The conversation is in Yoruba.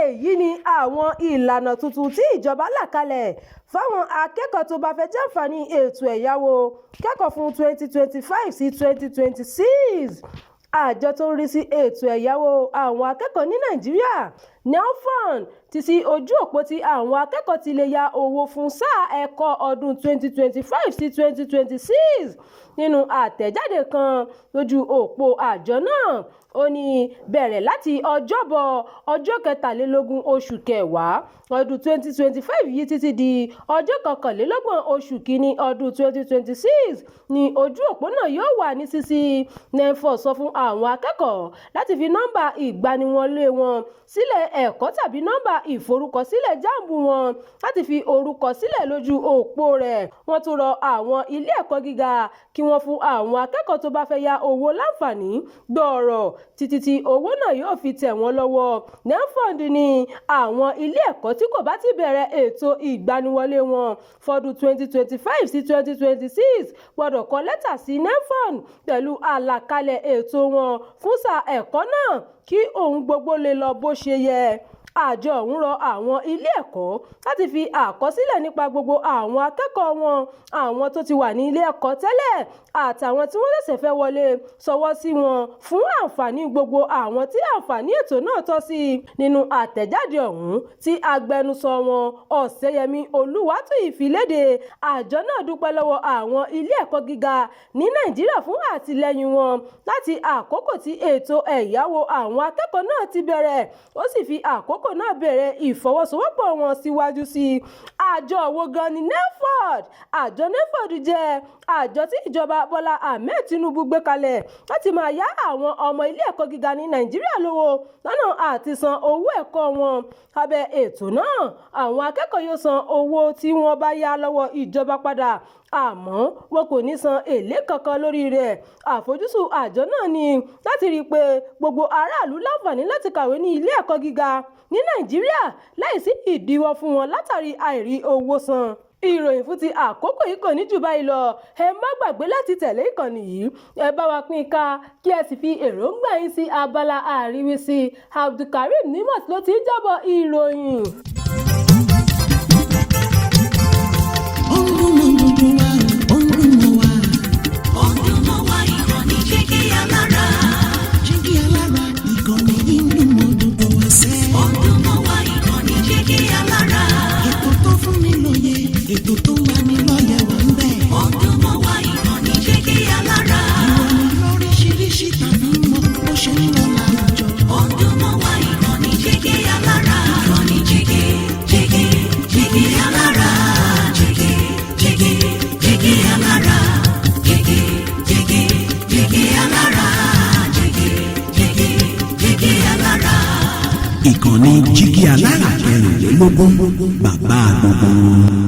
Èyí ni àwọn ìlànà tuntun tí ìjọba là kalẹ̀ fáwọn akẹ́kọ̀ọ́ tó bá fẹ́ jàǹfààní ètò ẹ̀yáwó kẹ́kọ̀ọ́ fún 2025 sí 2026. Àjọ tó ń rí sí ètò ẹ̀yáwó àwọn akẹ́kọ̀ọ́ ní Nàìjíríà, NELFUND, ti ṣí ojú òpó tí àwọn akẹ́kọ̀ọ́ ti lè yá owó fún sáà ẹ̀kọ́ ọdún 2025 sí 2026. Nínú àtẹ̀jáde kan lójú òpó àjọ náà, ó ní bẹ̀rẹ̀ láti Ọjọ́bọ̀, ọjọ́ 23 oṣù kẹwàá ọdún 2025 yìí títí di ọjọ́ 21 oṣù kínní ọdún 2026 ní ojú òpó náà yóò wà ní ṣíṣí. NELFUND sọ fún àwọn akẹ́kọ̀ọ́ láti fi nọ́ńbà ìgbaniwọlé wọn sílé ẹ̀kọ́ tàbí nọ́ńbà ìforúkọsílẹ̀ JAMB wọn láti fi orúkọ sílẹ̀ lójú òpó rẹ̀. Wọ́n tún rọ àwọn ilé ẹ̀kọ́ gíga kí wọ́n fún àwọn akẹ́kọ̀ọ́ tó bá fẹ́ yá owó láǹfààní gbọọrọ títí tí owó náà yóò fi tẹ̀ wọ́n lọ́wọ́. NELFUND ní àwọn ilé ẹ̀kọ́ tí kò bá ti bẹ̀rẹ̀ ètò ìgbaniwọlé wọn fọ́dún 2025 sí 2026 gbọ́dọ̀ kọ lẹ́tà sí NELFUND pẹ̀lú àlàkalẹ̀ ètò wọn fún sáà ẹ̀kọ́ náà kí ohun gbogbo lè lọ bó ṣe yẹ. Àjọ ọ̀hún rọ àwọn ilé ẹ̀kọ́ láti fi àkọsílẹ̀ nípa gbogbo àwọn akẹ́kọ̀ọ́ wọn, àwọn tó ti wà ní ilé ẹ̀kọ́ tẹ́lẹ̀ àtàwọn tí wọ́n ṣẹ̀ṣẹ̀ fẹ́ wọlé, ṣọwọ́ sí wọn fún àǹfààní gbogbo àwọn tí àǹfààní ètò náà tọ́ sí. Nínú àtẹ̀jáde ọ̀hún tí agbẹnusọ wọn, Ọ̀sẹ̀yẹmí Olùwátúyì, fi léde, àjọ náà dúpẹ́ lọ́wọ́ àwọn ilé ẹ̀kọ́ gíga ní Nàìjíríà fún àtìlẹ́yìn wọn láti àkókò tí ètò ẹ̀yáwó àwọn akẹ́kọ̀ọ́ náà ti bẹ̀rẹ̀, ó sì fi àkókò náà bẹ̀rẹ̀ ìfọwọ́sowọ́pọ̀ wọn síwájú sí i. Àjọ wo gan ni NELFUND? Àjọ NELFUND jẹ́ àjọ tí ìjọba Bọ́lá Ahmed Tinubu gbé kalẹ̀ láti máa yá àwọn ọmọ ilé ẹ̀kọ́ gíga ní Nàìjíríà lówó lọ́nà àti san owó ẹ̀kọ́ wọn. Lábẹ́ ètò náà, àwọn akẹ́kọ̀ọ́ yóò san owó tí wọ́n bá yá lọ́wọ́ ìjọba padà, àmọ́ wọn kò ní san èlé kankan lórí rẹ̀. Àfojúsùn àjọ náà ni láti rí i pé gbogbo aráàlú láǹfààní láti kàwé ní ilé ẹ̀kọ́ gíga ní Nàìjíríà láìsí ìdíwọ́ fún wọn látàrí àìrí owó san. Ìròyìn fún ti àkókò yìí kò ní jù báyìí lọ. Ẹ má gbàgbé láti tẹ̀lé ìkànnì yìí, ẹ bá wa pín in ká, kí ẹ sì fi èròǹgbà yín sí abala àríwísí. Abdulkareem Nimot ló ti ń jábọ̀ ìròyìn. Ó ń dún mọ́ gbogbo wa, ó ń dún mọ́ wa. Ó ń dún mọ́ wa, ìkànnì Jígí Alára. Jígí Alára, ìkànnì yìí ń dún mọ́ gbogbo wa sẹ́. Ó ń dún mọ́ wa, ìkànnì Jígí Alára. Ètò tó fún ni lóye, ètò tó ń lani lọ́yẹ̀ wà ń bẹ̀. Ó ń dún mọ́ wa, ìkànnì Jígí Alára. Ìròyìn lóríṣiríṣi tàbí mọ bó ṣe ń lọ láwùjọ. Ó ń dún mọ́ wa, ìkànnì Jígí Alára. Ìkànnì Jígí, Jígí, Jígí Alára. Jígí, Jígí, Jígí Alára. Jígí, Jígí, Jígí Alára. Jígí, Jígí, Jígí Alára. Ìkànnì Jígí Alára 24, bàbá gbogbo wọn.